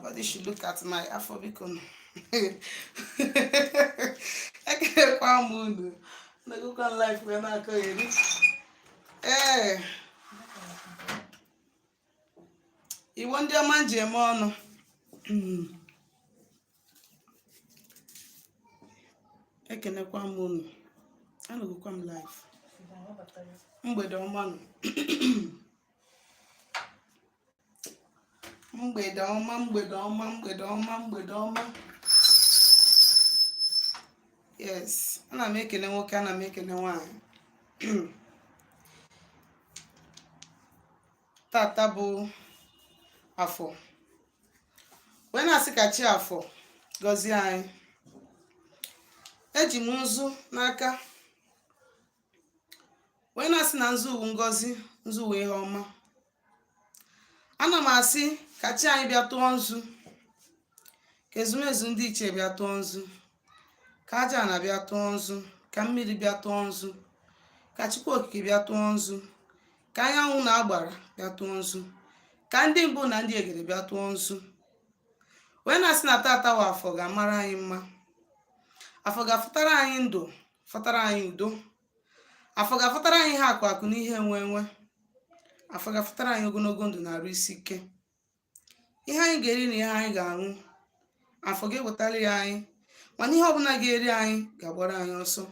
Nobody should look at my afọ, biko. Ekelekwa m unu. Nọgụkwa live wee na-akọgheri. Ee, Igbo ndị ọma m ji eme ọnụ, ekenekwa m unu. Anọgokwa m live. Mgbede ọma nụ, mgbede ọma, mgbede ọma, mgbede ọma, mgbede ọma. Yes, ana m ekene nwoke, ana m ekene nwaanyị. Tata bụ afọ, wee na-asị ka chi afọ gọzie anyị. Eji m nzu n'aka wee na-asị na nzu wụ ngọzi, nzu wụ ihe ọma. Ana m asị ka chi anyị bịa tụọ nzu, ka ezumezu ndị ichie bịa tụọ nzu, ka aja ana bịa tụọ nzu, ka mmiri bịa tụọ nzu, ka Chukwu okike bịa tụọ nzu, ka anyanwụ na agbara bịa tụọ nzu, ka ndị mbụ na ndị egede bịa tụọ nzu, wee na-asị na tata wụ afọ ga-amara anyị mma. Afọ ga-afụtara anyị ndụ, fụtara anyị udo. Afọ ga-afụtara anyị ihe akụ akụ na ihe enwe enwe. Afọ ga-afụtara anyị ogologo ndụ na arụ isi ike. Ihe anyị ga-eri na ihe anyị ga-aṅụ, afọ ga-ewetara ya anyị, mana ihe ọbụla ga-eri anyị ga-agbara anyị ọsọ.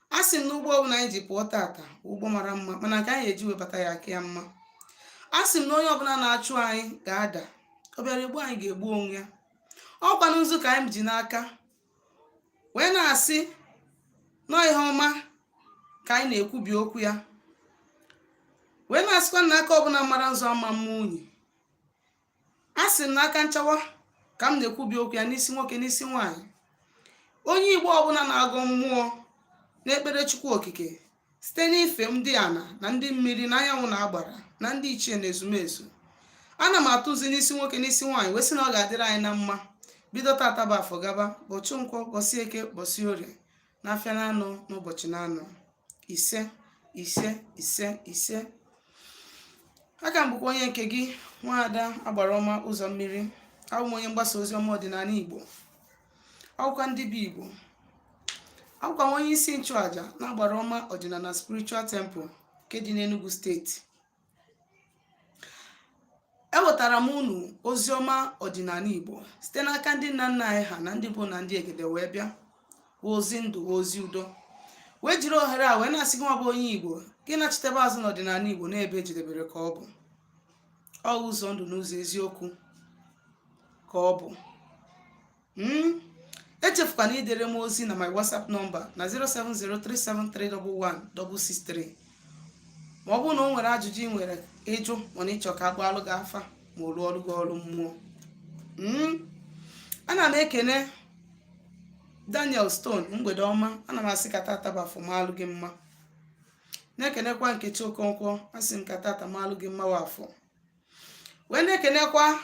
A sị m na ụgbọ ọbụla anyị ji pụọ tata, ụgbọ mara mma, mana nke anyị eji webata ya aka ya mma. A sị m na onye ọbụla na-achụ anyị ga-ada. Ọ bịara egbu anyị ga-egbu onwe ya. Ọkwanụ nzu ka anyị ji n'aka wee na-asị na ọ ihe ọma ka anyị na-ekwubi okwu ya, wee na-asịkwa na aka ọbụla mara nzu ama mma unyi. A sị m na aka nchawa ka m na-ekwubi okwu ya n'isi nwoke, n'isi nwaanyị, onye Igbo ọbụla na-agọ mmụọ na-ekpere Chukwu okike site n'ife ndị ana na ndị mmiri na anyanwụ na agbara na ndị ichie na ezumezu. Ana m atụ nzu n'isi nwoke, n'isi nwaanyị, wee sị na ọ ga-adịrị anyị na mma bido tata bụ afọ gaba, ụbọchị nkwọ, ụbọchị eke, ụbọchị orie, n'afịa na-anọ n'ụbọchị na-anọ. Ise, ise, ise, ise. Aka m bụkwa onye nke gị, nwaada agbara ọma ụzọ mmiri. Abụ m onye mgbasa ozi ọma ọdịnala Igbo, akwụkwọ ndị bụ Igbo, abụkwa m onye isi nchụaja na agbara ọma ọdịnala spiritual temple nke dị n'Enugu steeti. Ewetara m unu ozi ọma ọdịnala Igbo site n'aka ndị nna nna anyị ha na ndị mbụ na ndị egede wee bịa, bụ ozi ndụ, ozi udo, wee jiri ohere a wee na-asị gị nwa bụ onye Igbo, gị nachitebe azụ n'ọdịnala Igbo n'ebe ejedebere ka ọ bụ ọ ụzọ ndụ na ụzọ eziokwu ka ọ bụ. Echefukwana idere m ozi na my WhatsApp number na 07037311663, ma ọ bụrụ na o nwere ajụjụ ị nwere ịjụ, mana ịchọ ka a gbaalụ gị afa ma ọ rụọrụ gị ọrụ mmụọ. Ana m ekene Daniel Stone, mgbede ọma. Ana m asị ka tata bụ afọ maalụ gị mma. Na-ekenekwa Nkechi Okonkwo, asị m ka tata maalụ gị mma afọ. Wee na-ekenekwa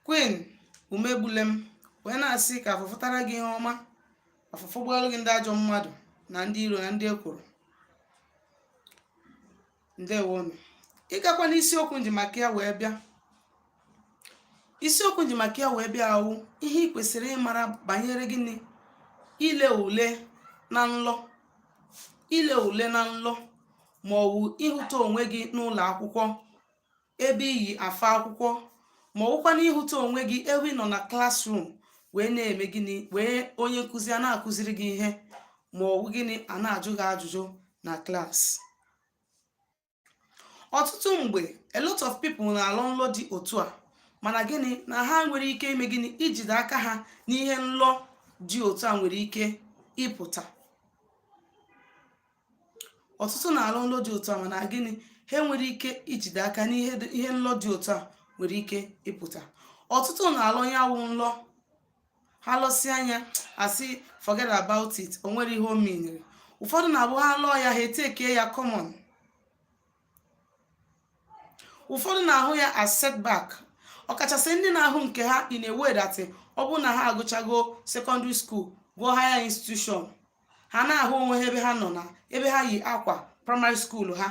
Queen Umegbulem, wee na-asị ka afọ fụtara gị ihe ọma, afọ fụgbuelu gị ndị ajọ mmadụ na ndị iro na ndị ekworo. Ndewonu. Ịgakwa n'isiokwu nji maka ya wee bịa, isiokwu nji maka ya wee bịa awụ ihe ị kwesịrị ịmara banyere gịnị? Ile ule na nlọ. Ile ule na nlọ, ma ọ wụ ịhụta onwe gị n'ụlọ akwụkwọ ebe i yi afa akwụkwọ, ma ọ wụkwa na ịhụta onwe gị ebe ị nọ na classroom wee na-eme gịnị, wee onye nkụzi a na-akụziri gị ihe, ma ọ wụ gịnị, a na-ajụ gị ajụjụ na class. Ọtụtụ mgbe, a lot of people na-alọ nlọ dị otu a, mana gịnị na ha nwere ike ime gịnị, ijide aka ha n'ihe nlọ dị otu a nwere ike ịpụta. Ọtụtụ na-alọ nlọ dị otu a, mana gịnị, ha nwere ike ijide aka n'ihe ihe nlọ dị otu a nwere ike ịpụta. Ọtụtụ na-alọ ya wụ nlọ, ha lọsịa ya, asị forget about it, o nwere ihe o meanere. Ụfọdụ na-abụ ha lọọ ya, ha etekie ya common. Ụfọdụ na-ahụ ya as setback, ọkachasị ndị na-ahụ nke ha in a way that ọ bụrụ na ha agụchago secondary school, gụọ higher institution, ha na-ahụ onwe ha ebe ha nọ na ebe ha yi akwa primary school ha,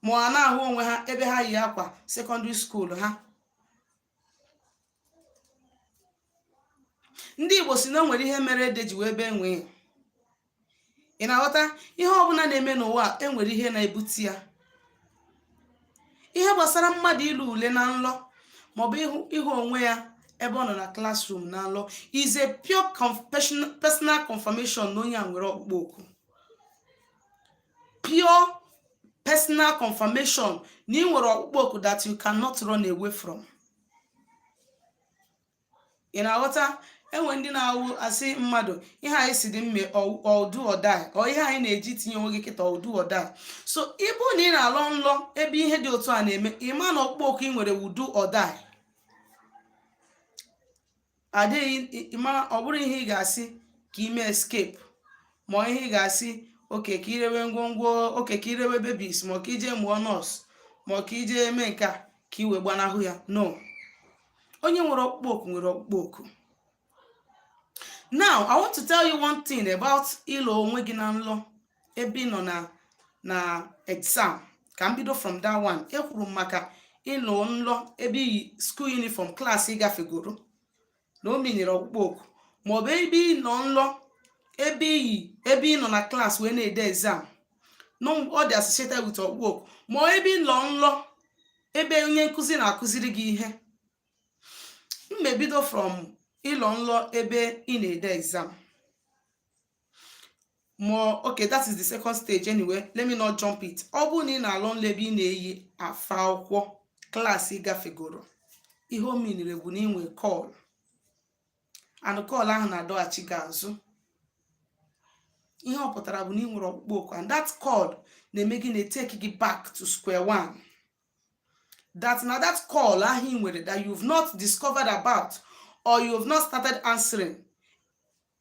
ma ha na-ahụ onwe ha ebe ha yi akwa secondary school ha. Ndị Igbo si na o nwere ihe mere ede ji wee bee nwee. Ị na-aghọta? Ihe ọbụla na-eme n'ụwa, enwere ihe na-ebute ya. Ihe gbasara mmadụ ịlụ ule na nlọ, maọbụ ịhụ onwe ya ebe ọ nọ na classroom na nlọ, is a pure personal confirmation na onye a nwere ọkpụkpọ oku. Pure personal confirmation na ị nwere ọkpụkpọ oku that you cannot run away from. Ị na-aghọta? Enwe ndị na-awụ asị mmadụ, ihe anyị si dị mme, ọ do or die, ọ ihe anyị na-eji tinye onwe gị kịta, ọ do or die. So ịbụ na ị na-alọ nlọ ebe ihe dị otu a na-eme, ị ma na ọkpụkpọ oku ị nwere wu do or die. Adịghị ma ọ bụrụ ihe ị ga-asị ka ime escape, ma ihe ị ga-asị oke ka irewe ngwongwo, oke ka irewe babies, ma ọ ka ije mụọ nọọsụ, ma ọ ka ije mee nke a ka ị wee gbanahụ ya. No, onye nwere ọkpụkpọ oku nwere ọkpụkpọ oku. Now I want to tell you one thing about ịlụ onwe gị na nlọ ebe ị nọ na exam. Ka m bido from that one. Ekwuru m maka ịlụ nlọ ebe iyi school uniform, class ị gafegoro, na o minyere ọkpụkpọ oku, maọbụ ebe ị nọ nlọ ebe iyi ebe ị nọ na class wee na-ede exam, no, ọ dị associated with ọkpụkpọ oku, ma ọ ebe ị nọ nlọ ebe onye nkụzi na-akụziri gị ihe. M ebido from ịlọ nlọ ebe ị na-ede exam. Ma okay, that is the second stage. Anyway, let me not jump it. Ọ bụrụ na ị na-alọ nlọ ebe ị na-eyi afa akwụkwọ, class ị gafegoro, ihe o miniri bụ na ị nwee call, and call ahụ na-adọghachi gị azụ. Ihe ọ pụtara bụ na ị nwere ọkpụkpọ oku, and that call na-eme gị, na-etake gị back to square one. That na that call ahụ ị nwere that you've not discovered about or you've not started answering,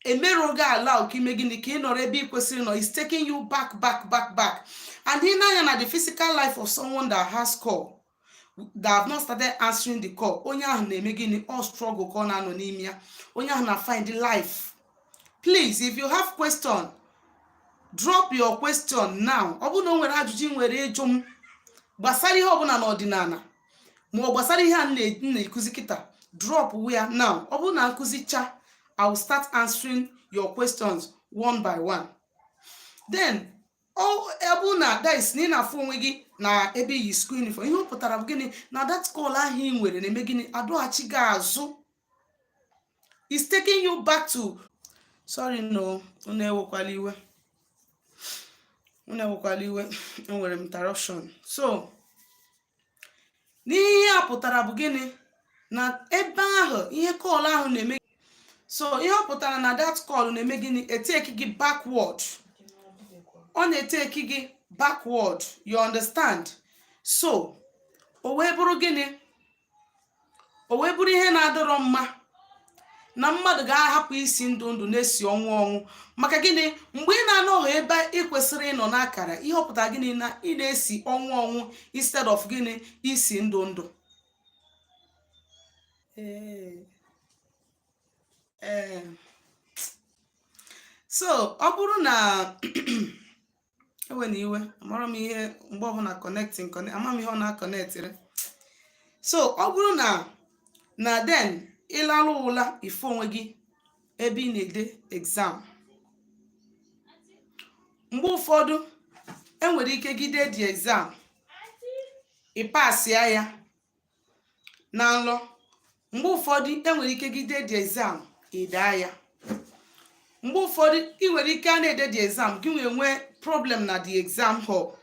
emerụ gị allow ka ime gịnị? Ka ị nọrọ ebe ị kwesịrị nọ. Is taking you back, back, back, back. And ị na-anya na the physical life of someone that has call, that have not started answering the call, onye ahụ na-eme gịnị? All struggle ka ọ na-anọ n'ime ya. Onye ahụ na find life. Please, if you have question, drop your question now. Ọ bụrụ na o nwere ajụjụ ị nwere ịjụ m gbasara ihe ọbụla n'ọdịnala, ma ọ gbasara ihe a m na-ekuzi kịta, drop ya now. Ọ bụrụ na nkụzicha, I will start answering your questions one by one. Then ọ bụ na that is na ị na-afụ onwe gị na ebe iyi school uniform, ihe ọ pụtara bụ gịnị? Na that call ahụ ị nwere na-eme gịnị? Adọghachi gị azụ, is taking you back to, sorry, no, unu ewekwala iwe, unu ewekwala iwe, enwere m interruption. So n'ihe a pụtara bụ gịnị? Na ebe ahụ ihe call ahụ na-eme. So ihe ọ pụtara na that call na-eme gịnị? Etake gị backward. Ọ na-etake gị backward, you understand? So o wee bụrụ gịnị? O wee bụrụ ihe na-adịrọ mma na mmadụ ga-ahapụ isi ndụ ndụ na-esi ọnwụ ọnwụ. Maka gịnị? Mgbe ị na-anọghị ebe ị kwesịrị ịnọ n'akara, ihe ọ pụtara gịnị? Na ị na-esi ọnwụ ọnwụ instead of gịnị? Isi ndụ ndụ. Ee, so ọ bụrụ na ewe na iwe, amara m ihe mgbe ọbụla connecting connect, ama m ihe ọ na-aconnectịrị. So ọ bụrụ na then ịlalụ ụla, ife onwe gị ebe ị na-ede exam, mgbe ụfọdụ enwere ike gide the exam, ị pasịa ya na nlọ. Mgbe ụfọdụ enwere ike gide the exam, ị daa ya. Mgbe ụfọdụ ị nwere ike a na-ede the exam, gị nwee nwee problem na the exam hall.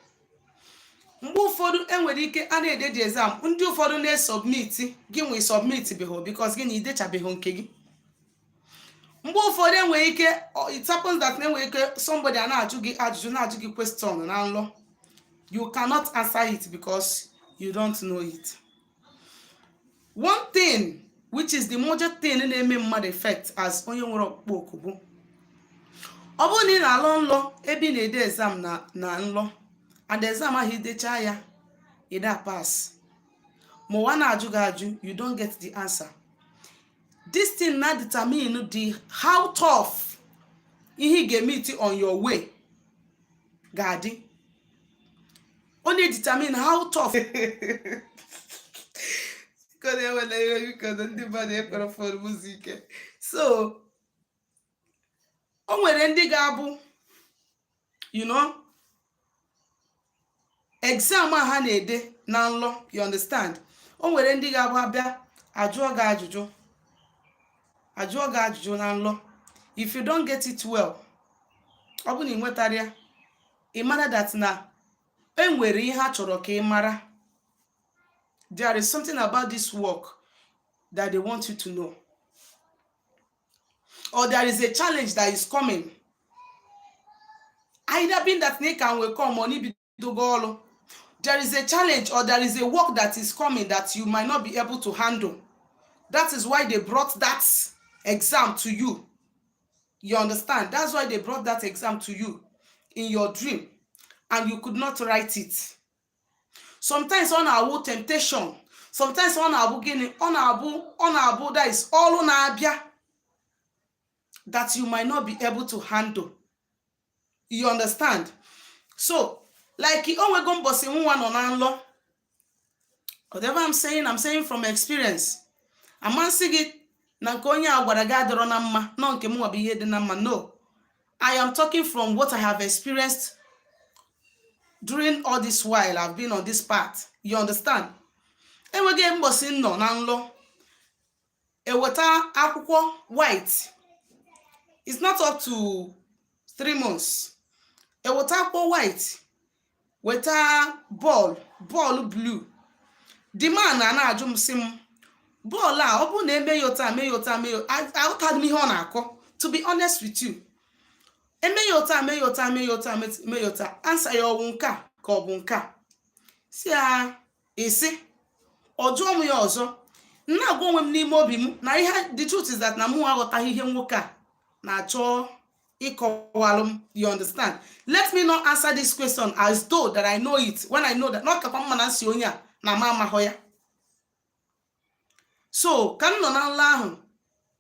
Mgbe ụfọdụ enwere ike a na-ede the exam, ndị ụfọdụ na-esubmit, gị nwee submit beghị because gị na idechabeghị nke gị. Mgbe ụfọdụ enwere ike, it happens that na enwere ike somebody a na-ajụ gị ajụjụ, na-ajụ gị question na nlọ, you cannot answer it because you don't know it. One thing which is the major thing na-eme mmadụ effect as onye nwere ọkpụkpọ oku bụ, ọ bụrụ na ị na-alọ nlọ ebe ị na-ede exam na nlọ, and exam ahụ idechaa ya, ị pass, ma ụwa na-ajụ gị ajụ, you don't get the answer, this thing na determine the how tough ihe ị ga-emeet on your way ga-adị. Ọ na-determine how tough. Biko, na-ewela iwe, biko, na ndị mmadụ ekwere phone m ike. So O nwere ndị ga-abụ exam a ha na-ede na nlọ, you understand? O nwere ndị ga-abụ abịa ajụọ gị ajụjụ, ajụọ gị ajụjụ na nlọ. If you don't get it well, ọ bụ na ị nwetara ya, ị mara that na e nwere ihe a chọrọ ka ị mara. There is something about this work that they want you to know, or there is a challenge that is coming, either being that na ị ka nwee come or n'ibidogo ọrụ. There is a challenge or there is a work that is coming that you might not be able to handle. That is why they brought that exam to you, you understand? That's why they brought that exam to you in your dream and you could not write it. Sometimes ọ na-awụ temptation, sometimes ọ na-abụ gịnị, ọ na-abụ that is ọrụ na-abịa that you might not be able to handle, you understand? So like o nwego mbọsị nwa nọ na nlọ. Whatever I'm saying, I'm saying from experience. Amasị gị na nke onye a gwara gị adịrọ na mma, nọ nke m nwa bụ ihe dị na mma. No, I am talking from what I have experienced during all this while I've been on this path, you understand? Enweghị mbọsị m nọ na nlọ, eweta akwụkwọ white. It's not up to 3 months. Eweta akwụkwọ white, weta bọọlụ, bọọlụ blue. The man na na-ajụ m, sị m, bọọlụ a, ọ bụrụ na eme ya ụta, eme ya ụta, eme ya, aghọtaghị m ihe ọ na-akọ, to be honest with you. Eme ya ụta, eme ya ụta, eme ya ụta, eme ya ụta, answer ya ọwụ nke a ka ọ bụ nke a. Si ya isi, ọ jụọ m ya ọzọ. M na-agwa onwe m n'ime obi m na ihe, the truth is that na mụ aghọtaghị ihe nwoke a na-achọ ịkọwalụ m, you understand? Let me not answer this question as though that I know it when I know that not kakwa mma na nsi onye a na ma amahọ ya. So ka m nọ na nlọ ahụ,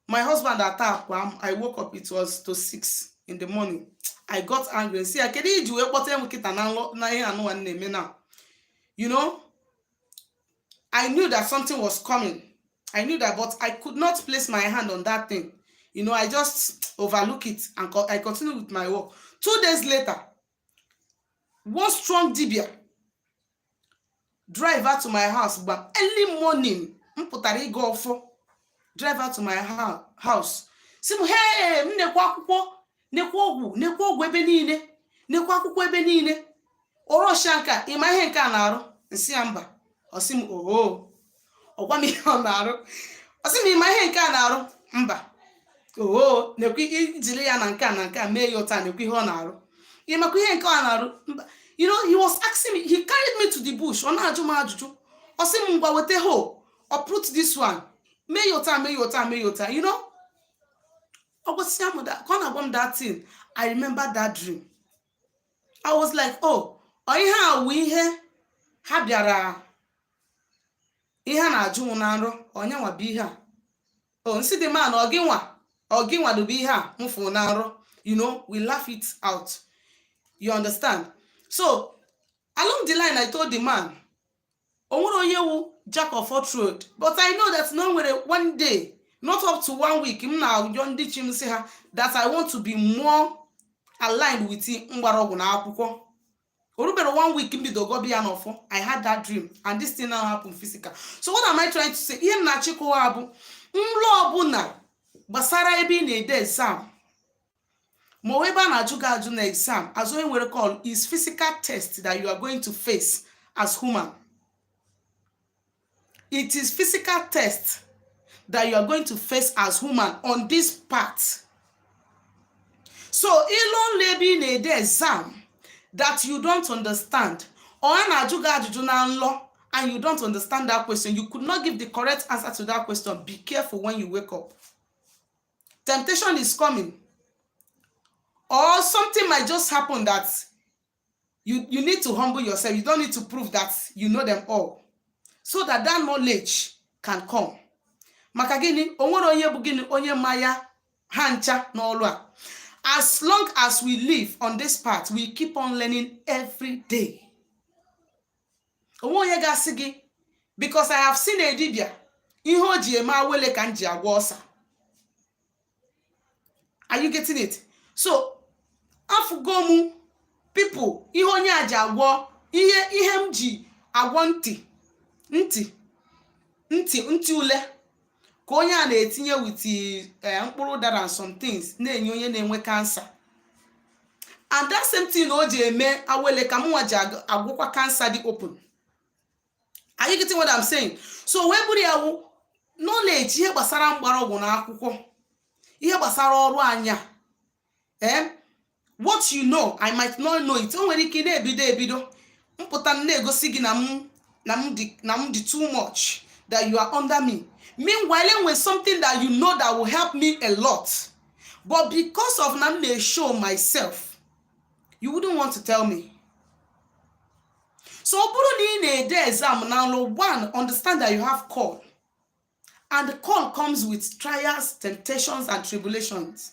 my husband attack m. I woke up, it was to 6 in the morning. I got angry and say, ya kedu iji wee kpọta m kịta na nlọ na ihe anụnwa na-eme now? I knew that something was coming. I knew that, but I could not place my hand on that thing. I just overlook it and I continue with my work. 2 days later, one strong dibia drive out to my house. But early morning, m pụtara ịga ọfọ, drive out to my house, si m, hey, m nekwa akwụkwọ, nekwa ọgwụ, nekwa ọgwụ ebe niile, nekwa akwụkwọ ebe niile. Orosha nka, ịma ihe nke a na-arụ? Nsị ya mba. Ọ sị m oho, ọ gwa m ihe ọ na-arụ. Ọ sị m, ịma ihe nke a na-arụ? Mba. Oho, nekwa, ijiri ya na nke a na nke a mee ya ụta, nekwa ihe ọ na-arụ. Ị makwa ihe nke ọ na-arụ? Mba. He was asking me, he carried me to the bush. Ọ na-ajụ m ajụjụ. Ọ sị m, ngwa, weta hoe, uproot this one, mee ya ụta, mee ya ụta, mee ya ụta. Ọ gwasịa m ka ọ na-agwa m that thing, I remember that dream. I was like, oh, ọ ihe a wụ ihe ha bịara, ihe a na-ajụ m na nrọ, onye nwa bụ ihe a. O nsị dị ma na ọ gị nwa, ọ gị nwadobe ihe a m fụ na nrọ. We laugh it out, you understand? So along the line, I told the man, o nwere onye wu jack of all trade, but I know that na o nwere one day, not up to one week, m na-arịọ ndị chi m, sị ha that I want to be more aligned with mgbọrọgwụ na akwụkwọ. O rubere one week m bido gọbi ya n'ọfọ, I had that dream and this thing now happen physical. So what am I trying to say? Ihe m na-achịkọwa bụ, nlọ ọbụla gbasara ebe ị na-ede exam, ma ọ ebe a na-ajụ gị ajụ na exam, as onye nwere call, is physical test that you are going to face as human. It is physical test that you are going to face as human on this part. So ịlụ nlọ ebe ị na-ede exam that you don't understand, or a na-ajụ gị ajụjụ na nlọ and you don't understand that question, you could not give the correct answer to that question, be careful when you wake up. Temptation is coming, or something might just happen that you need to humble yourself. You don't need to prove that you know them all, so that that knowledge can come. Maka gịnị? O nwere onye bụ gịnị, onye ma ya ha ncha n'ọlụ a. As long as we live on this path, we keep on learning every day. Onwe onye ga-asị gị, because I have seen a dibia, ihe o ji eme awele ka m ji agwọ ọsa. Are you getting it? So So afụgo m people, ihe onye a ji agwọ ihe, ihe m ji agwọ ntị ntị ntị ntị ule ka onye a na-etinye with mkpụrụ ụdara and some things na-enye onye na-enwe cancer. And that same thing o ji eme awele ka mụnwa ji agwọkwa cancer dị open. Are you getting what I'm saying? So wee bụrụ ya wụ knowledge, ihe gbasara mgbọrọgwụ na akwụkwọ, ihe gbasara ọrụ anya. What you know, I might not know it. O nwere ike ị na-ebido ebido mpụta m na-egosi gị na m dị too much, that you are under me. Meanwhile, enwere something that you know that will help me a lot, but because of na m na-show myself, you wouldn't want to tell me. So ọ bụrụ na ị na-ede exam na nlọ, one, understand that you have call, and the call comes with trials, temptations and tribulations,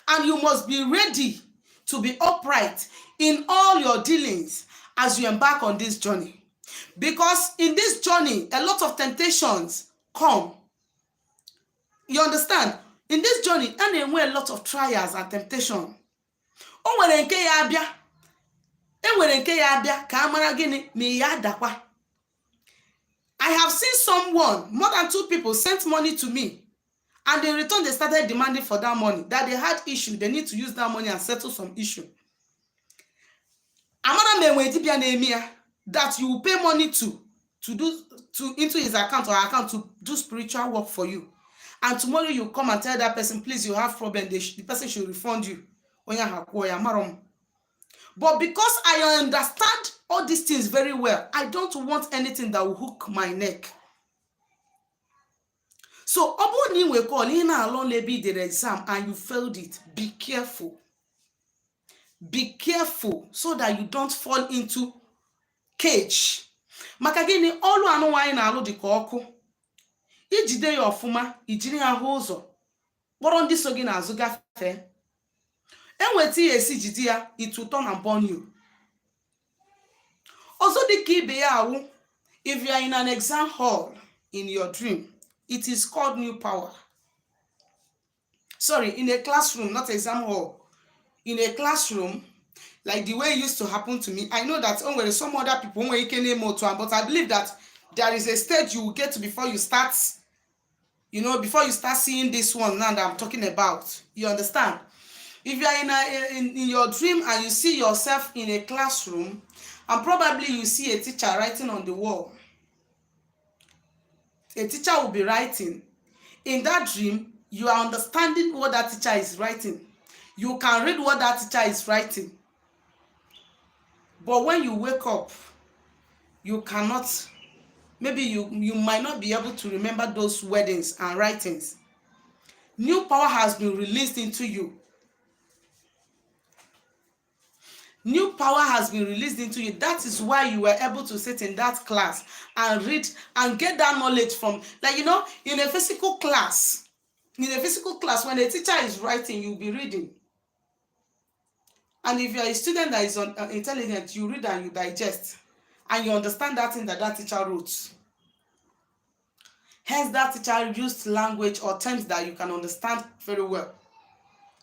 and you must be ready to be upright in all your dealings as you embark on this journey, because in this journey a lot of temptations come. You understand? In this journey, a na-enwe a lot of trials and temptation. O nwere nke ya abịa, e nwere nke ya abịa ka a mara gịnị ma ya adakwa. I have seen someone, more than two people sent money to me, and in return they started demanding for that money, that they had issue, they need to use that money and settle some issue. Amara m enwe dibịa na-eme ya, that you will pay money to do to into his account or her account to do spiritual work for you, and tomorrow you come and tell that person, "Please, you have problem," the person should refund you. Onye ahụ akwụọ ya. Amarọ m, but because I understand all these things very well, I don't want anything that will hook my neck. So ọ bụrụ na ị nwee call, ị na-alụ ọlụ ebe ị dere exam and you failed it, be careful. Be careful so that you don't fall into cage. Maka gịnị? Ọlụ anụnwa anyị na-alụ dị ka ọkụ. Ijide ya ọfụma, ijiri ya hụ ụzọ kpọrọ ndị so gị n'azụ gafee. Enweta ya esi jide ya, it will turn and burn you. Ọzọ dị ka ibe ya awụ, if you are in an exam hall in your dream, it is called new power. Sorry, in a classroom, not exam hall, in a classroom, like the way it used to happen to me. I know that o nwere some other people nwere ike na-eme otu a, but I believe that there is a stage you will get to before you start seeing this one now that I'm talking about. You understand? If you are in your dream and you see yourself in a classroom, and probably you see a teacher writing on the wall, a teacher will be writing. In that dream, you are understanding what that teacher is writing. You can read what that teacher is writing, but when you wake up, you cannot, maybe you might not be able to remember those wordings and writings. New power has been released into you. New power has been released into you. That is why you were able to sit in that class and read and get that knowledge from, like, in a physical class. In a physical class, when a teacher is writing, you'll be reading, and if you are a student that is intelligent, you read and you digest and you understand that thing that that teacher wrote. Hence that teacher used language or terms that you can understand very well.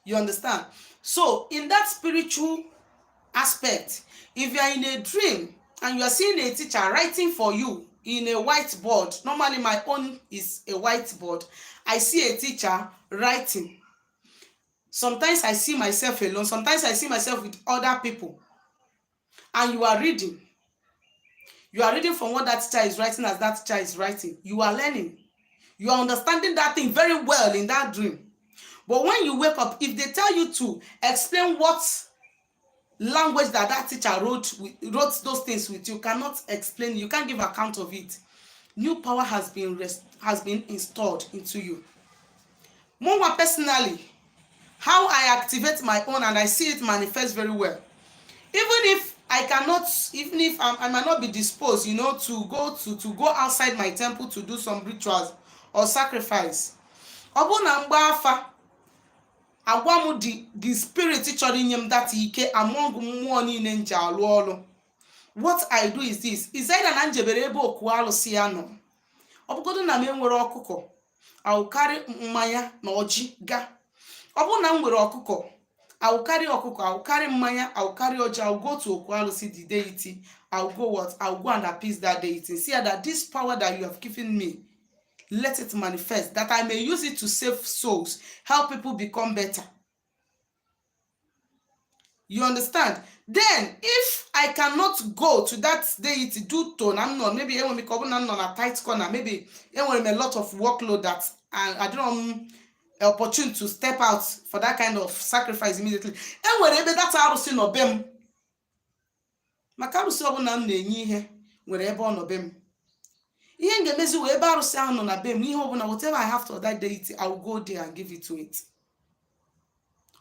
You understand? So in that spiritual aspect, if you are in a dream and you are seeing a teacher writing for you in a whiteboard, normally my own is a whiteboard, I see a teacher writing. Sometimes I see myself alone, sometimes I see myself with other people, and you are reading. You are reading from what that teacher is writing. As that teacher is writing, you are learning, you are understanding that thing very well in that dream. But when you wake up, if they tell you to explain what language that that teacher wrote those things with, you cannot explain. You can't give account of it. New power has been installed into you. Mụnwa personally, how I activate my own and I see it manifest very well, even if I cannot, even if I might not be disposed to go outside my temple to do some rituals or sacrifice, ọ bụrụ na mgba afa agwa m the spirit chọrọ inye m that ike among mmụọ niile m ji alụ ọrụ, what I do is this: is either na njebere ebe okwu alụsị ya nọ, ọ bụgodo na m enwere ọkụkọ, I will carry mmanya na ọjị ga. Ọ bụrụ na m nwere ọkụkọ, I will carry ọkụkọ, I will carry mmanya, I will carry ọjị, I will go to okwu alụsị, the deity. I will go what? I will go and appease that deity, see that this power that you have given me, let it manifest, that I may use it to save souls, help people become better. You understand? Then if I cannot go to that deity due to na m nọ, maybe enwere m ike ọ bụrụ na m nọ na tight corner, maybe enwere m a lot of workload that I don't opportunity to step out for that kind of sacrifice immediately, enwere ebe that arụsị nọ be m, maka arụsị ọbụla m na-enye ihe nwere ebe ọ nọ be m. Ihe m ga-emezi wee ebe arụsị ahụ nọ na be m, ihe ọbụla, whatever I have to that deity, I will go there and give it to it.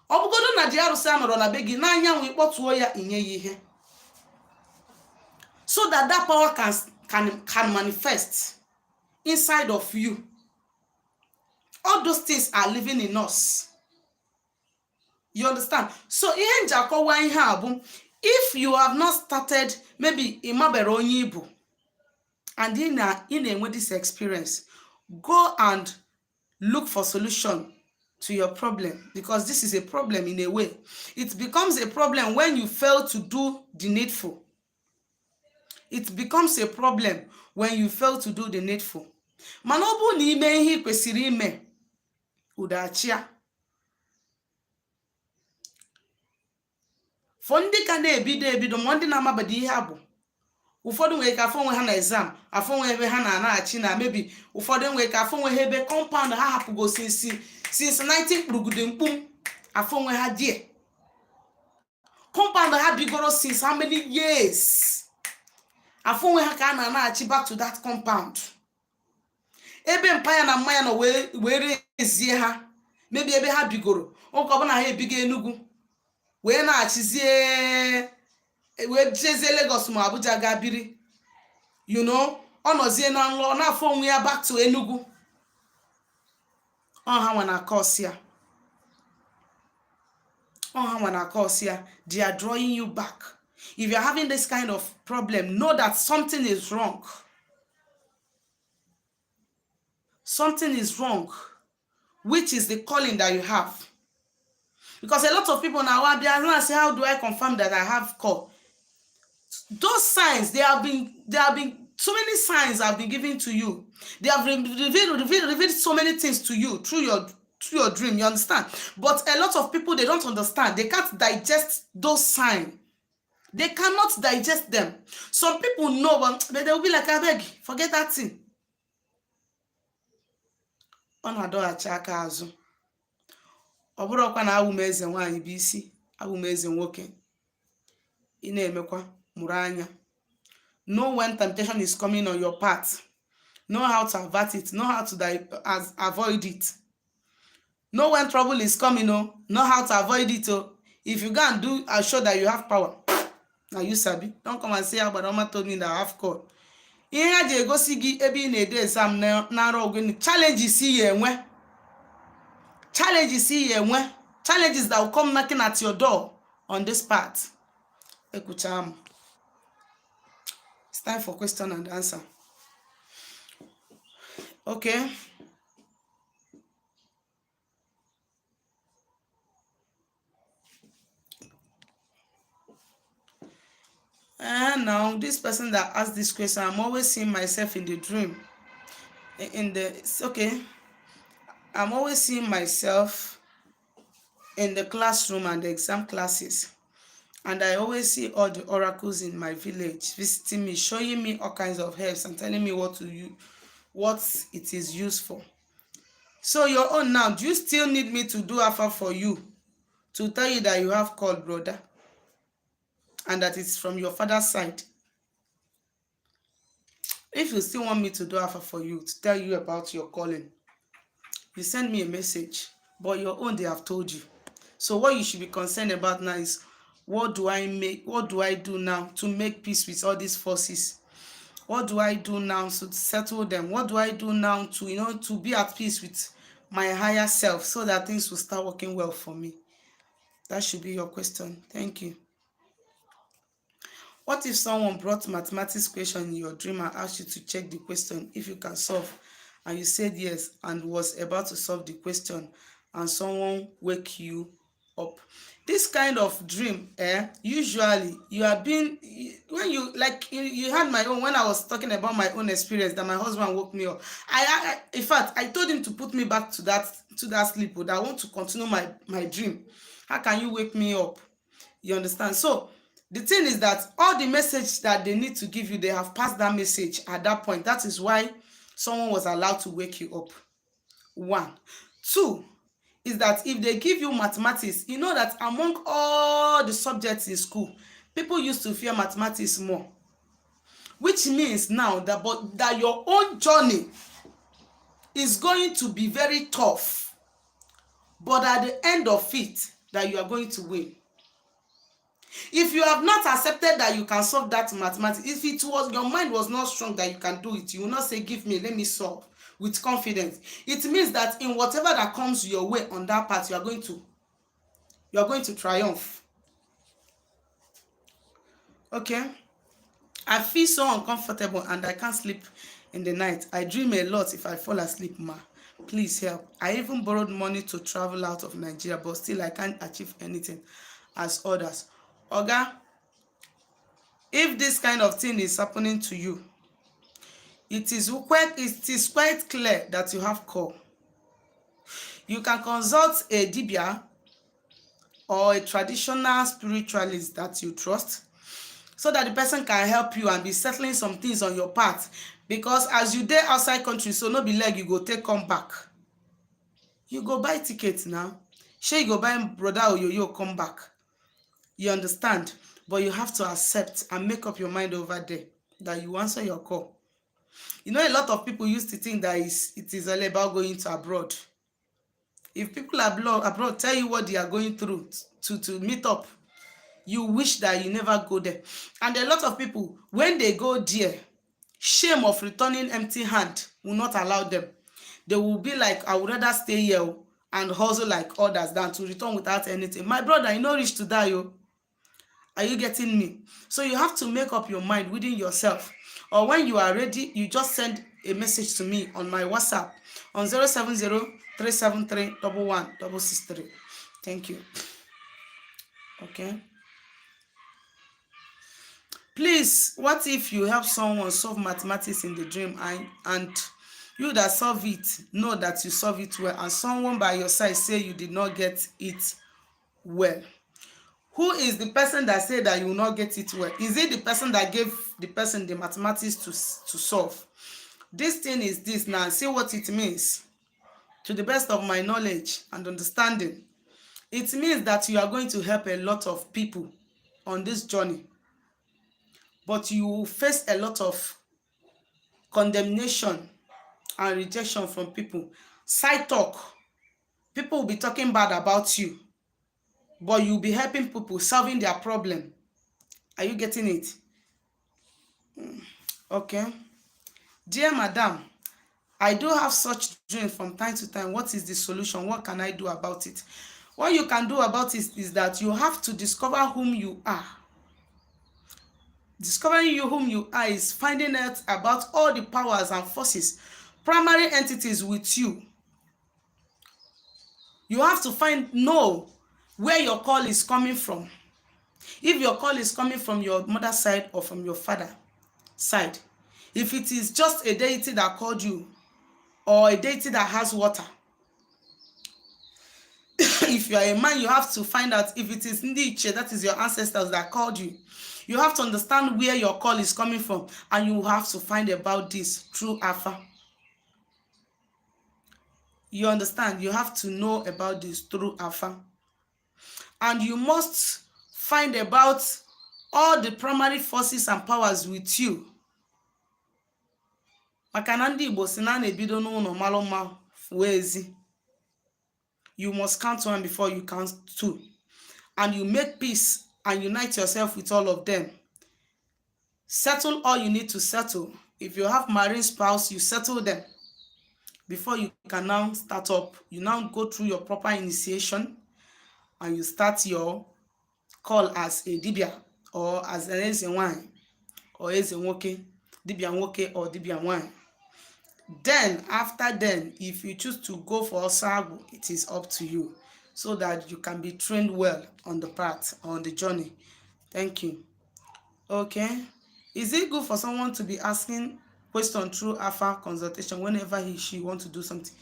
Ọ bụgodo na ji arụsị a nọrọ na be gị n'anyanwụ, ịkpọtuo ya, inye ya ihe, so that that power can manifest inside of you. All those things are living in us, you understand? So ihe nji akọwa ihe a bụ, if you have not started, maybe ị mabere onye ibu and ị na-enwe this experience, go and look for solution to your problem, because this is a problem in a way. It becomes a problem when you fail to do the needful. It becomes a problem when you fail to do the needful. Mana ọ bụrụ na ime ihe ị kwesịrị ime, udachia. For ndị ka na-ebido ebido, ma ndị na-amabado ihe a bụ, ụfọdụ nwere ike afọ onwe ha na exam, afọ onwe ebe ha na-anaghachi na mebi, ụfọdụ nwere ike afọ onwe ha ebe compound ha hapụgo since 19 kpurugude mkpum, afọ onwe ha die compound ha bigoro since how many years, afọ onwe ha ka a na-anaghachi back to that compound ebe mpa ya na mma ya nọ wee rezie ha, mebi ebe ha bigoro oge ọbụla ha ebigo Enugu wee na-achịzie, wee jezie Lagos ma Abuja gaa biri, ọ nọzie na nlọ n'afọ onwe ya back to Enugu. Ọ ha nwa na cause ya, ọ ha nwa na cause ya. They are drawing you back. If you are having this kind of problem, know that something is wrong. Something is wrong, which is the calling that you have. Because a lot of people now abịa say, "How do I confirm that I have call?" Those signs, there have been so many signs have been given to you. They have revealed so many things to you through your dream, you understand? But a lot of people, they don't understand. They can't digest those signs. They cannot digest them. Some people know, but they will be like, "Abeg, forget that thing." Ọ na-adọghachi aka azụ. Ọ bụrụkwa na awụ m eze nwaanyị bụ isi, awụ m eze nwoke, ị na-emekwa mụrụ anya. Know when temptation is coming on your path. Know how to avert it. Know how to avoid it. Know when trouble is coming o. Know how to avoid it o. If you go and do assure that you have power, na you sabi. Don't come and say, "Agbaroma told me that I have call." Ihe ha ji egosi gị ebe ị na-ede exam na nrọ gị, challenges ị ya enwe, challenges ị ya enwe, challenges that will come knocking at your door on this part. Ekwucha m. It's time for question and answer. Okay. And now this person that asked this question, "I'm always seeing myself in the dream." In the okay. "I'm always seeing myself in the classroom and the exam classes. And I always see all the oracles in my village visiting me, showing me all kinds of herbs and telling me what to use, what it is used for." So your own now, do you still need me to do afa for you to tell you that you have called, brother, and that it's from your father's side? If you still want me to do afa for you to tell you about your calling, you send me a message. But your own, they have told you. So what you should be concerned about now is, what do I do now to make peace with all these forces? What do I do now to settle them? What do I do now to you know to be at peace with my higher self so that things will start working well for me? That should be your question. Thank you. What if someone brought mathematics question in your dream and asked you to check the question if you can solve, and you said yes and was about to solve the question, And someone wake you up. This kind of dream, eh, usually you are being, when you, like, you had my own, when I was talking about my own experience that my husband woke me up. I in fact, I told him to put me back to that sleep, but I want to continue my dream. How can you wake me up? You understand? So the thing is that all the message that they need to give you, they have passed that message at that point. That is why someone was allowed to wake you up. One. Two is that if they give you mathematics, you know that among all the subjects in school, people used to fear mathematics more, which means now that, but that your own journey is going to be very tough, but at the end of it, that you are going to win. If you have not accepted that you can solve that mathematics, if it was your mind was not strong that you can do it, you will not say, "Give me, let me solve," with confidence. It means that in whatever that comes your way on that path, you are going to triumph. Okay. I feel so uncomfortable and I can't sleep in the night. I dream a lot if I fall asleep, ma. Please help. I even borrowed money to travel out of Nigeria, but still I can't achieve anything as others. Oga, if this kind of thing is happening to you, it is quite clear that you have call. You can consult a dibia or a traditional spiritualist that you trust so that the person can help you and be settling some things on your part, because as you dey outside country so, no be leg you go take come back. You go buy ticket now. Shey you go buy brother oyoyo come back? You understand? But you have to accept and make up your mind over there that you answer your call. You know, a lot of people used to think that it is all about going to abroad. If people abroad tell you what they are going through to meet up, you wish that you never go there. And a lot of people, when they go there, shame of returning empty hand will not allow them. They will be like, "I would rather stay here o and hustle like others than to return without anything." My brother, you no reach to die o. Are you getting me? So you have to make up your mind within yourself, or when you are ready, you just send a message to me on my WhatsApp on 070 373 11663. Thank you. Okay. Please, what if you help someone solve mathematics in the dream and you that solve it know that you solve it well, and someone by your side say you did not get it well? Who is the person that said that you will not get it well? Is it the person that gave the person the mathematics to solve? This thing is this now. See what it means. To the best of my knowledge and understanding, it means that you are going to help a lot of people on this journey, but you will face a lot of condemnation and rejection from people. Side talk. People will be talking bad about you, but you'll be helping people, solving their problem. Are you getting it? Okay. Dear madam, I do have such dream from time to time. What is the solution? What can I do about it? What you can do about it is that you have to discover whom you are. Discovering you whom you are is finding out about all the powers and forces, primary entities with you. You have to find know where your call is coming from. If your call is coming from your mother's side or from your father side. If it is just a deity that called you or a deity that has water. If you are a man, you have to find out if it is Ndị Ichie, that is your ancestors that called you. You have to understand where your call is coming from, and you have to find about this through Afa. You understand? You have to know about this through Afa. And you must find about all the primary forces and powers with you. Maka na ndị Igbo si na a na-ebido n'ụlọ malụ mma fụọ ezi. You must count one before you count two. And you make peace and unite yourself with all of them. Settle all you need to settle. If you have marine spouse, you settle them before you can now start up. You now go through your proper initiation and you start your call as a dibia or as an eze nwanyị or eze nwoke, dibia nwoke or dibia nwanyị. Then after then, if you choose to go for ọsọ agwụ, it is up to you, so that you can be trained well on the path, on the journey. Thank you. Okay, is it good for someone to be asking question through afa consultation whenever he, she want to do something?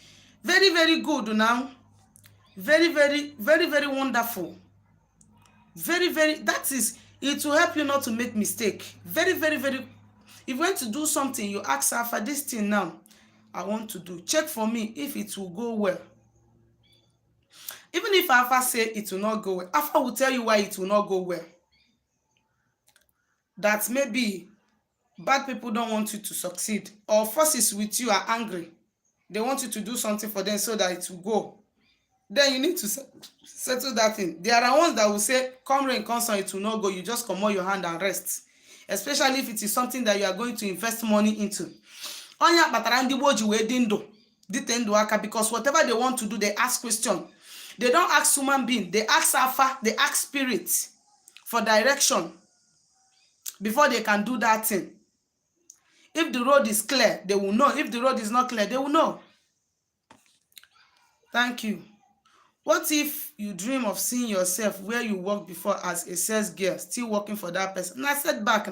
Very, very good now. Very, very, very, very wonderful. Very, very, that is, it will help you not to make mistake. Very, very, very. If you want to do something, you ask afa, "This thing now I want to do, check for me if it will go well." Even if afa say it will not go well, afa will tell you why it will not go well, that maybe bad people don't want you to succeed, or forces with you are angry, they want you to do something for them so that it will go. Then you need to settle that thing. There are ones that will say, come rain, come sun, it will not go. You just comot your hand and rest, especially if it is something that you are going to invest money into. Onye kpatara ndị gboo ji wee dị ndụ dite ndụ aka, because whatever they want to do, they ask question. They don't ask human being, they ask afa, they ask spirit for direction before they can do that thing. If the road is clear, they will know. If the road is not clear, they will know. Thank you. What if you dream of seeing yourself where you worked before as a sales girl, still working for that person? Na setback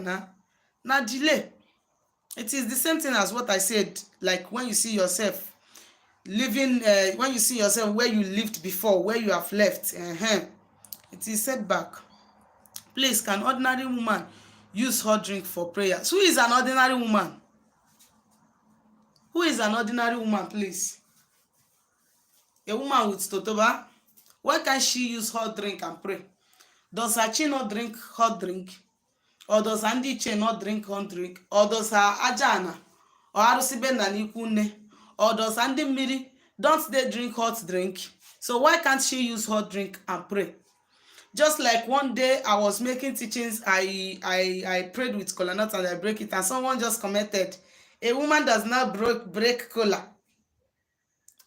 na delay. It is the same thing as what I said, like when you see yourself living, when you see yourself where you lived before, where you have left. It is setback. Please, can ordinary woman use hot drink for prayer? Who is an ordinary woman? Who is an ordinary woman, please? A woman with totoba? Why can't she use hot drink and pray? Does her chi not drink hot drink, or does her ndị ichie not drink hot drink, or does her aja ana or arụsị be nna n'ikwu nne, or does her ndị mmiri, don't they drink hot drink? So why can't she use hot drink and pray? Just like one day I was making teachings, I prayed with kola nut and I break it, and someone just commented, "A woman does not break kola."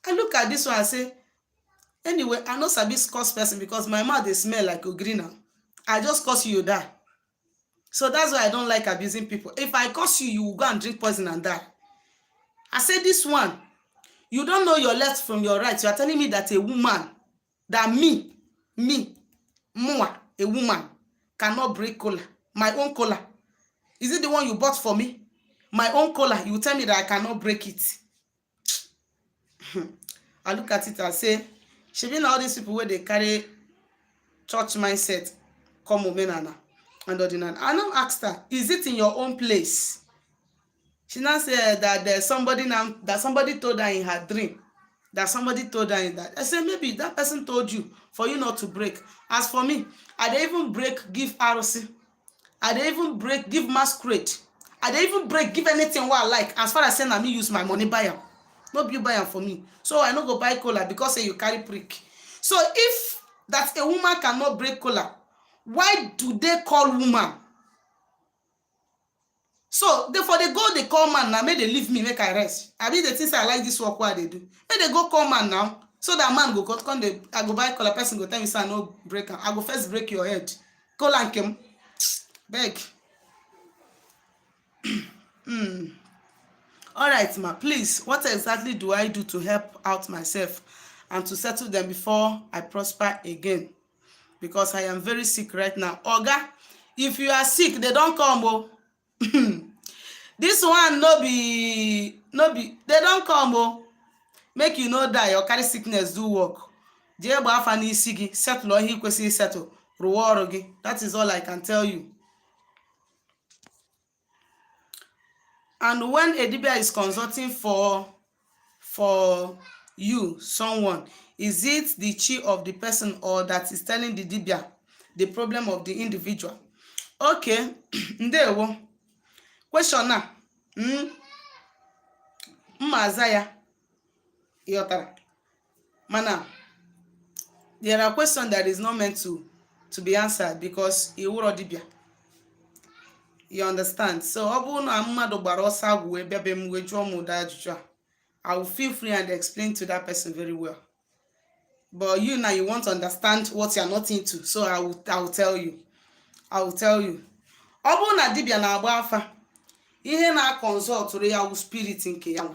I look at this one and say, anyway, I no sabi curse person because my mouth dey smell like ogiri now. I just curse you, you die. So that's why I don't like abusing people. If I curse you, you will go and drink poison and die. I say, this one, you don't know your left from your right. You are telling me that a woman, that me, mụa, a woman cannot break kola? My own kola? Is it the one you bought for me? My own kola, you tell me that I cannot break it? I look at it and say, shebi na all these people wey dey carry church mindset come omenala and ọdịnala. I now asked her, "Is it in your own place?" She now say that there's somebody now, that somebody told her in her dream, that somebody told her in that. I say, maybe that person told you for you not to break. As for me, I dey even break give arụsị, I dey even break give masquerade, I dey even break give anything wey I like, as far as say na me use my money buy am, no be you buy am for me. So I no go buy kola because say you carry prick. So if that a woman cannot break kola, why do they call woman? So therefore they go dey call man now. Make they leave me, make I rest. Abi they think say I like this work wey I dey do? Make they go call man now, so that man go come dey. I go buy kola, person go tell me say I no break am. I go first break your head. Kola nke m, beg. All right, ma. Please, what exactly do I do to help out myself and to settle them before I prosper again? Because I am very sick right now. Oga, if you are sick, they don come o. This one no be they don come o. Make you no die or carry sickness do work. Jee gbaa afa n'isi gị, settle ihe ị kwesịrị settle, rụwa ọrụ gị. That is all I can tell you. And when a dibia is consulting for you, someone, is it the chi of the person or that is telling the dibia the problem of the individual? Okay, ndewo. Question a mma aza ya, ịghọtara? Mana there are questions that is not meant to be answered because iwụrọ dibia, you understand? So ọ bụrụ na mmadụ gbara ọsọ agwụ wee bịa be m wee jụọ m ụdị ajụjụ a, I will feel free and explain to that person very well. But you now, you want to understand what you are not into, so I will tell you, I will tell you. Ọ bụrụ na dibịa na-agba afa, ihe na-aconsultụrụ ya wụ spirit nke ya nwa.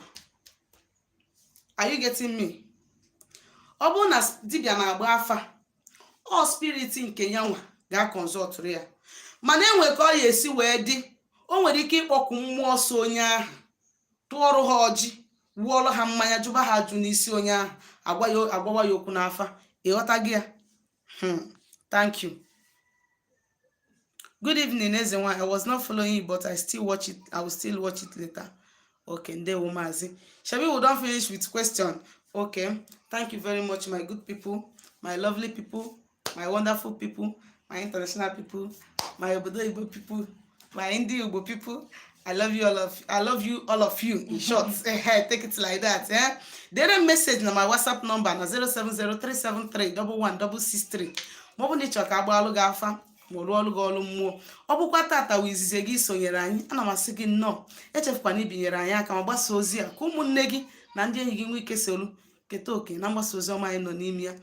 Are you getting me? Ọ bụrụ na dibịa na-agba afa, ọ spirit nke ya nwa ga-aconsultụrụ ya. Mana enwe ka ọ ya esi wee dị, o nwere ike ịkpọku mmụọ so onye ahụ, tụọrụ ha ọjị, wuọrọ ha mmanya, jụba ha ajụ n'isi onye ahụ, agwa ya, agwawa ya okwu n'afa. Ịghọta gị ya? Thank you. Good evening, eze nwanyị. I was not following you, but I still watch it. I will still watch it later. Okay, ndewo maazị. Shebi we don finish with question? Okay, thank you very much, my good people, my lovely people, my wonderful people, my international people, my obodo Igbo people, my ndị Igbo people. I love you, all of you. In short, take it like that, eh? Dere message na my WhatsApp number na 07037311663, ma ọ bụ na ị chọrọ ka agbaalụ gị afa ma ọ rụọ ọrụ gị ọrụ mmụọ. Ọ bụkwa tata wụ izize gị sonyere anyị, ana m asị gị nnọọ. Echefukwana ibinyere anyị aka ma gbasa ozi a ka ụmụnne gị na ndị enyi gị nwee ike soro keta oke na mgbasa ozi ọma anyị nọ n'ime ya.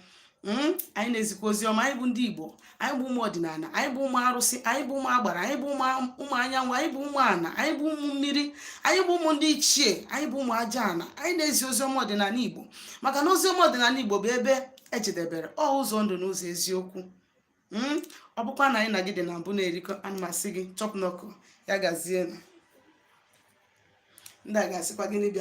Anyị na-ezikwa ozi ọma. Anyị bụ ndị Igbo, anyị bụ ụmụ ọdịnala, anyị bụ ụmụ arụsị, anyị bụ ụmụ agbara, anyị bụ ụmụ anyanwụ, anyị bụ ụmụ ana, anyị bụ ụmụ mmiri, anyị bụ ụmụ ndị ichie, anyị bụ ụmụ aja ana. Anyị na-ezi ozi ọma ọdịnala Igbo, maka na ozi ọma ọdịnala Igbo bụ ebe ejedebere ọ ụzọ ndụ na ụzọ eziokwu. Ọ bụkwa na anyị na gị dị na mbụ na-erikọ, ana m asị gị chọpụ n'ọkụ ya gazie. Ndị a ga-asịkwa gịnị bịa.